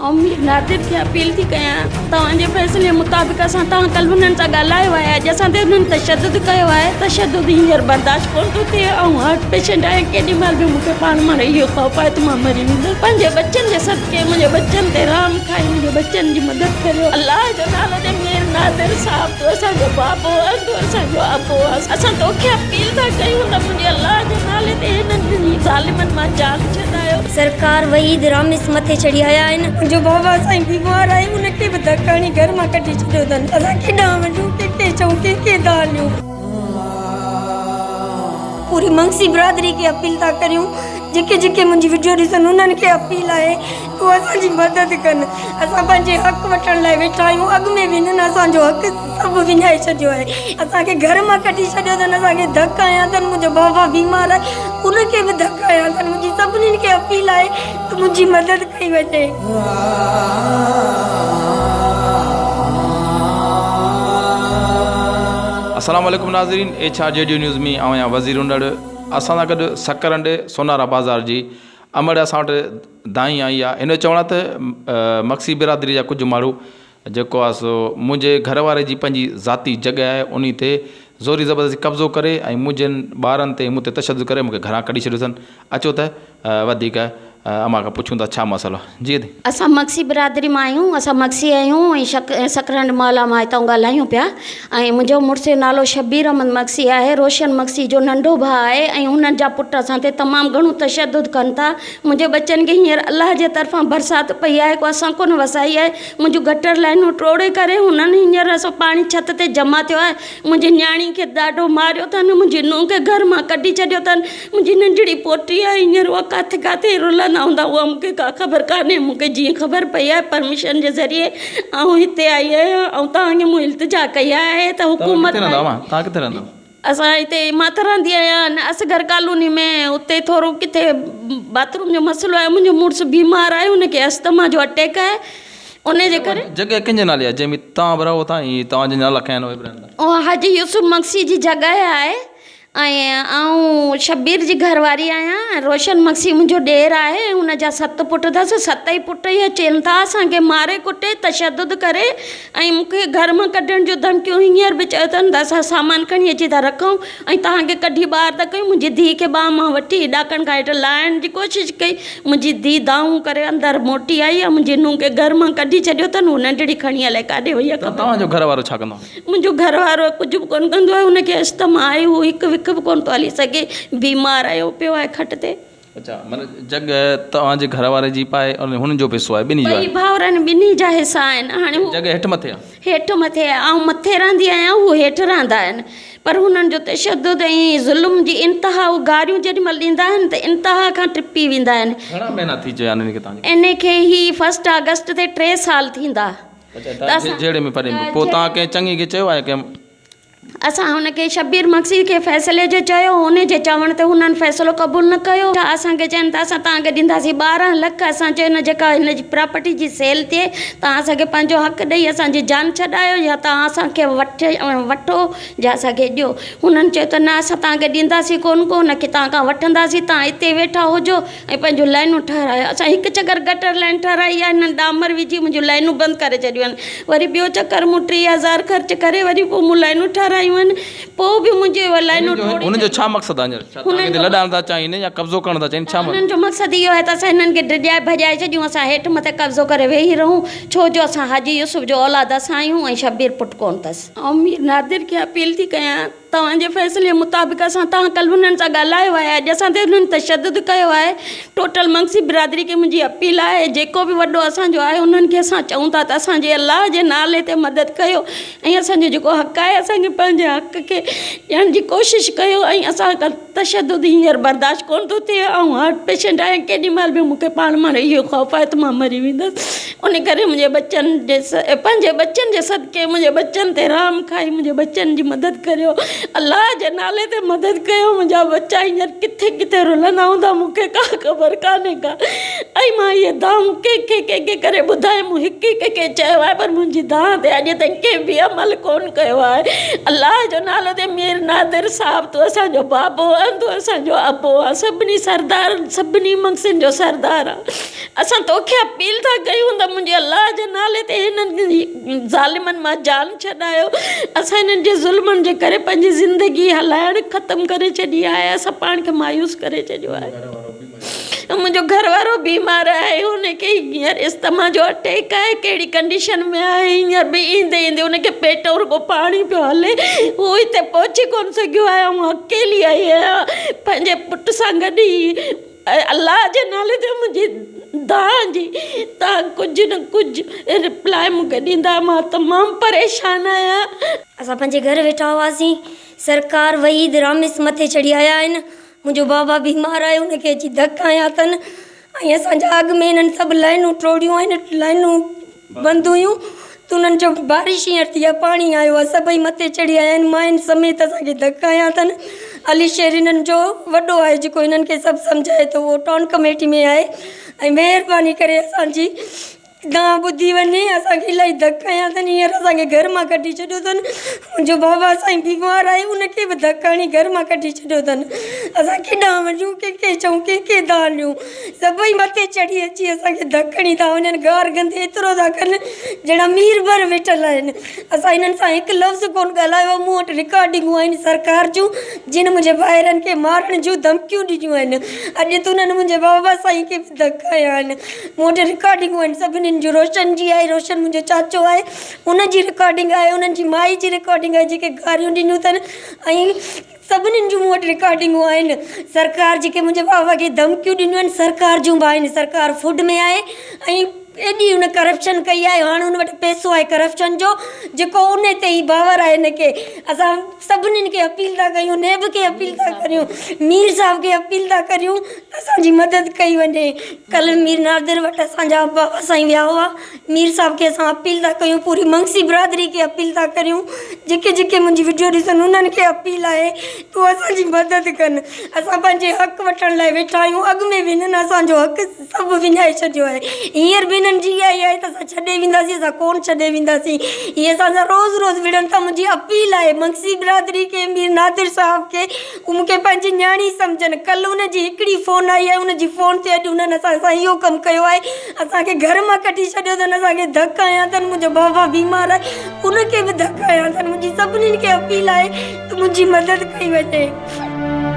آئون مير نادر کي اپيل ٿي ڪيان توهان جي فيصلي مطابق اسان توهان ڪلهه انهن سان ڳالهايو آهي اڄ اسان تي انهن تشدد ڪيو آهي تشدد هينئر برداشت ڪونه ٿو ٿئي آئون هارٽ پيشنٽ آهيان ڪيڏي مهل به مون کي پاڻ مان اهو خوف آهي ته مان مري ويندس پنهنجي ٻچن جي صدقي منهنجي ٻچن تي رحم کائي منهنجي ٻچن جي مدد ڪريو الله جو نالو ڏي مير نادر صاحب تون اسان جو بابو آهين تون اسان جو ابو آهين اسان توکي اپيل ٿا ڪيون ته منهنجي الله جي نالي تي هنن ٻنهي ظالمن مان جان ڇڏايو. سرڪار وحيد رامس مٿي چڙهي آيا آهن. منهنجو بابا سائين بيمار آهي ان کي به ڌڪ هڻي گهر مان ڪڍي ڇڏيو اٿن. اسان ڪيڏانهن وڃون ڪنهن کي چئون ڪنهن کي دانهن ڏيون. پوري منگسي برادري کي اپيل ٿا ڪريون جيڪي جيڪي منهنجي وڊيو ڏسن انهن کي اپيل آهي ته هو اسان جي مدد ڪن اسان پنهنجي حق وٺڻ لاء ويٺا آهيون اڳ ۾ به هنن اسان جو حق سڀ وڃائي ڇڏيو آهي اسان کي گهر مان ڪڍي ڇڏيو اٿن اسان کي ڌڪ هنيا اٿن منهنجو بابا بيمار آهي ان کي به ڌڪ هنيا اٿن منهنجي سڀني کي اپيل آهي ته منهنجي مدد ڪئي وڃي. السلام عليڪم ناظرين ايڇ آر جي نيوز ۾ آئون آهيان وزير انڙ اسان سان گڏ سڪرنڊ سونارا بازار جي امڙ اسان وٽ دانهين آئي آهي هن جو چوڻ آهي ته مگسي برادري جا ڪجهه ماڻهو جيڪو آ سو منهنجي گهر واري جي پنهنجي ذاتي جڳهه آهي انهي تي زوري زبردستي قبضو ڪري ۽ منهنجن ٻارن تي مون تي تشدد ڪري مون کي گهران ڪڍي ڇڏيو اٿن اچو ته وڌيڪ امان کان پڇون ٿا ڇا مسئلو آهي جي ادي. اسان مگسي برادري مان آهيون اسان مگسي آهيون ۽ شڪ سڪرنڊ محلا مان هتان ڳالهايون پيا ۽ منهنجو مڙس جو نالو شبير احمد مگسي آهي روشن مگسي جو ننڍو ڀاء آهي ۽ هنن جا پٽ اسان تي تمام گهڻو تشدد ڪن ٿا منهنجي ٻچن کي هينئر الله جي طرفان برسات پئي آهي ڪو اسان ڪونه وسائي آهي منهنجون گٽر لائنون ٽوڙي ڪري هنن هينئر سو پاڻي ڇت تي جمع ٿيو آهي منهنجي نياڻي کي ڏاڍو ماريو اٿن منهنجي نونهن کي گهر مان ڪڍي ڇڏيو اٿن منهنجي ننڍڙي پوٽي آهي هينئر اها ڪاٿي ڪاٿي رلندا هوندا اها مون کي ڪا خبر ڪانهي مون کي جيئن خبر پئي آهي پرميشن جي ذريعي آئون هتي آئي آهيان ۽ توهان کي مون التجا ڪئي آهي ته حڪومت توهان ڪٿي رهندا آهيو؟ اسان هتي مان ته رهندي آهيان اصغر ڪالوني ۾ اتي ٿورو ڪٿي باٿ روم جو مسئلو آهي منهنجو مڙس بيمار آهي ان کي استما جو اٽيڪ آهي ان جي ڪري. جڳهه ڪنهن جي نالي آهي جنهن ۾ توهان به رهو ٿا ۽ توهان جن جا نالا کنيا آهن اهي به رهن ٿا. اها حاجي يوسف مگسي جي جڳهه آهي ۽ آئون شبير جي گهر واري آهيان ۽ روشن مگسي منهنجو ڏير آهي ۽ ان جا ست پٽ اٿس ست ئي پٽ ئي اچين ٿا اسان کي ماري ڪٽي تشدد ڪري ۽ مون کي گهر مان ڪڍڻ جون ڌمڪيون هينئر به چيو اٿن ته اسان سامان کڻي اچي ٿا رکون ۽ توهان کي ڪڍي ٻاهر ٿا ڪيون منهنجي ڌيء کي ٻانهن مان وٺي ڏاڪڻ کان هيٺ لاهڻ جي ڪوشش ڪئي منهنجي ڌيء دانهون ڪري اندر موٽي آئي ۽ منهنجي نونهن کي گهر مان ڪڍي ڇڏيو اٿن هو ننڍڙي کڻي الائي ڪاڏي وئي آهي خبر توهان جو گهر وارو ڇا ڪندو آهي؟ منهنجو گهر وارو ڪجهه به ڪونه ڪندو آهي هن کي استما آهي هو هڪ وک به ڪونه ٿو هلي سگهي بيمار آهي هو پيو آهي کٽ تي. اڇا معنيٰ جڳهه توهان جي گهر واري جي به آهي ۽ هنن جو به حصو آهي ٻنهي جو آهي. ٻئي ڀائرن ٻنهي جا حصا آهن هاڻي هو. جڳهه هيٺ مٿي آهي. هيٺ مٿي آهي آئون مٿي رهندي آهيان هو هيٺ رهندا آهن پر هنن جو تشدد ۽ ظلم جي انتها هو گاريون جيڏي مهل ڏيندا آهن ته انتها کان ٽپي ويندا آهن. گهڻا مهينا ٿي چيا آهن هن کي توهان جي. ان کي هي فرسٽ آگسٽ تي ٽي سال ٿيندا. اڇا توهان جهيڙي ۾ پري پوء توهان ڪنهن چڱي کي چيو آهي ڪنهن. اسان هن کي شبير مگسي کي فيصلي جو چيو، هن جي چوڻ تي هنن فيصلو قبول نه ڪيو، اسان کي چين ته اسان توهان کي ڏينداسين 12 لک، اسان چيو نه جيڪا هن جي پراپرٽي جي سيل ٿئي توهان اسان کي پنهنجو حق ڏئي اسان جي جان ڇڏايو يا توهان اسان کي وٺو يا اسان کي ڏيو، هنن چيو ته نه اسان توهان کي ڏينداسين ڪونه ڪو نه ڪي توهان کان وٺنداسين توهان هتي ويٺا هجو ۽ پنهنجون لائنون ٺهرايو. اسان هڪ چڪر گٽر لائن ٺهرائي آهي، هنن ڏامر وجهي منهنجون لائنون بند ڪري ڇڏيون آهن. وري ٻيو چڪر مون 3000 خرچ ڪري وري پوء مون لائنون ٺهرايون آهن، پوء به منهنجي اهي لائنون ٽوڙي هنن جو ڇا مقصد آهي هينئر؟ ڇا توهان کي لڏائڻ ٿا چاهين يا قبضو ڪرڻ ٿا چاهين ڇا مقصد؟ هنن جو مقصد اهو آهي ته اسان هنن کي ڊڄائي ڀڄائي ڇڏيون، اسان هيٺ مٿي قبضو ڪري ويهي رهون، ڇو جو اسان حاجي يوسف جو اولاد اسان آهيون ۽ شبير پٽ ڪونه اٿس. آئون مير نادر کي اپيل ٿي ڪيان. توهان جي فيصلي مطابق اسان توهان ڪلهه انهن سان ڳالهايو آهي اڄ اسان تي انهن تشدد ڪيو آهي ٽوٽل مگسي برادري کي منهنجي اپيل آهي جيڪو به وڏو اسان جو آهي انهن کي اسان چئون ٿا ته اسان جي الله جي نالي تي مدد ڪيو ۽ اسان جو جيڪو حق آهي اسان کي پنهنجي حق کي ڏيڻ جي ڪوشش ڪيو ۽ اسان کان تشدد هينئر برداشت ڪونه ٿو ٿئي آئون هارٽ پيشنٽ آهيان ڪيڏي مهل به مون کي پاڻ مان اهو خوف آهي ته مان مري ويندس ان ڪري منهنجي ٻچن جي پنهنجي ٻچن جي صدقي منهنجي ٻچن تي رحم کائي منهنجي ٻچن جي مدد ڪريو الله جي نالي تي مدد ڪيو منهنجا ٻچا هينئر ڪٿي ڪٿي رلندا هوندا مون کي ڪا خبر ڪانهي ڪا ۽ مان اهي دانهون ڪنهن کي ڪنهن کي ڪري ٻڌايان مون هڪ هڪ کي چيو آهي پر منهنجي دانهن تي اڄ تائين ڪنهن به عمل ڪونه ڪيو آهي الله جو نالو تي مير نادر صاحب تون اسان جو بابو چوان ٿو اسان جو ابو آ سڀني سردارن سڀني مگسين جو سردار آ اسان توکي اپيل ٿا ڪيون ته منهنجي الله جي نالي تي هنن ظالمن مان جان ڇڏايو اسان هنن جي ظلمن جي ڪري پنهنجي زندگي هلائڻ ختم ڪري ڇڏي آهي اسان پاڻ کي مايوس ڪري ڇڏيو آهي منهنجو گهر وارو بيمار آهي ان کي هينئر استما جو اٽيڪ آهي ڪهڙي ڪنڊيشن ۾ آهي هينئر به ايندي ايندي ان کي پيٽ رڳو پاڻي پيو هلي هو هتي پهچي ڪونه سگهيو آهي آئون اڪيلي آئي آهيان پنهنجي پٽ سان گڏ ئي الله جي نالي تي منهنجي دانهن جي تان ڪجهه نه ڪجهه رپلائي مون کي ڏيندا مان تمام پريشان آهيان. اسان پنهنجي گهر ويٺا هئاسين سرڪار وحيد رامس مٿي چڙهي آيا آهن منهنجو بابا بيمار آهي ان کي اچي ڌڪ هنيا اٿن ۽ اسان جا اڳ ۾ هنن سڀ لائنون ٽوڙيون آهن لائنون بند هيون ته انهن چيو بارش هينئر ٿي آهي پاڻي آيو آهي سڀئي مٿي چڙهي آيا آهن ماين سميت اسان کي ڌڪ هنيا اٿن علي شير هنن جو وڏو آهي جيڪو هنن کي سڀ سمجهائي ٿو اهو ٽائون ڪميٽي ۾ آهي ۽ مهرباني ڪري اسان جي دانهن ٻڌي وڃي اسان کي الاهي ڌڪ هنيا اٿن هينئر اسان کي گهر مان ڪڍي ڇڏيو اٿن منهنجو بابا سائين بيمار آهي ان کي به ڌڪ هڻي گهر مان ڪڍي ڇڏيو اٿن اسان ڪيڏانهن وڃون ڪنهن کي چئون ڪنهن کي دانهن ڏيون سڀئي مٿي چڙهي اچي اسان کي ڌڪ هڻي ٿا وڃن گار گند ايترو ٿا ڪن جهڙا ميربر ويٺل آهن اسان هنن سان هڪ لفظ ڪونه ڳالهايو آهي مون وٽ رڪارڊنگون آهن سرڪار جون جن منهنجي ڀائرن کي مارڻ جون ڌمڪيون ڏنيون آهن اڄ ته انهن منهنجي بابا سائين کي به ڌڪ هنيا آهن مون وٽ رڪارڊنگون آهن سڀنين جون روشن جي آهي روشن منهنجو چاچو آهي ان جي رڪارڊنگ آهي انهن جي مائي جي رڪارڊنگ آهي جيڪي گاريون ڏنيون اٿن ۽ سڀنين جون مون وٽ رڪارڊنگون آهن سرڪار جيڪي منهنجي بابا کي ڌمڪيون ڏنيون آهن سرڪار جون به آهن سرڪار فوڊ ۾ آهي ۽ ايڏي ان ڪرپشن ڪئي آهي هاڻ ان وٽ پئسو آهي ڪرپشن جو جيڪو ان تي ئي باور آهي هن کي اسان سڀنين کي اپيل ٿا ڪيون نيب کي اپيل ٿا ڪريون مير صاحب کي اپيل ٿا ڪريون اسان جي مدد ڪئي وڃي. ڪلهه مير نادر وٽ اسان جا بابا سائين ويا هئا مير صاحب کي اسان اپيل ٿا ڪيون پوري منگسي برادري کي اپيل ٿا ڪريون جيڪي جيڪي منهنجي وڊيو ڏسن انهن کي اپيل آهي ته هو اسان جي مدد ڪن اسان پنهنجي حق وٺڻ لاء ويٺا آهيون اڳ ۾ به هنن اسان جو حق سڀ وڃائي ڇڏيو آهي هينئر به هنن جي اها ئي آهي ته اسان ڇڏي وينداسين اسان ڪونه ڇڏي وينداسين هي اسان سان روز روز وڙهن ٿا منهنجي اپيل آهي منگسي برادري کي مير نادر صاحب کي هو مون کي پنهنجي نياڻي سمجهن. ڪلهه ان جي هڪڙي فون آئي آهي، ان جي فون تي اڄ هنن اسان سان اهو ڪم ڪيو آهي. اسان کي گهر مان ڪڍي ڇڏيو اٿن، اسان کي ڌڪ هنيا اٿن، منهنجو بابا بيمار آهي، ان کي به ڌڪ هنيا اٿن. منهنجي سڀني کي اپيل آهي ته منهنجي مدد ڪئي وڃي.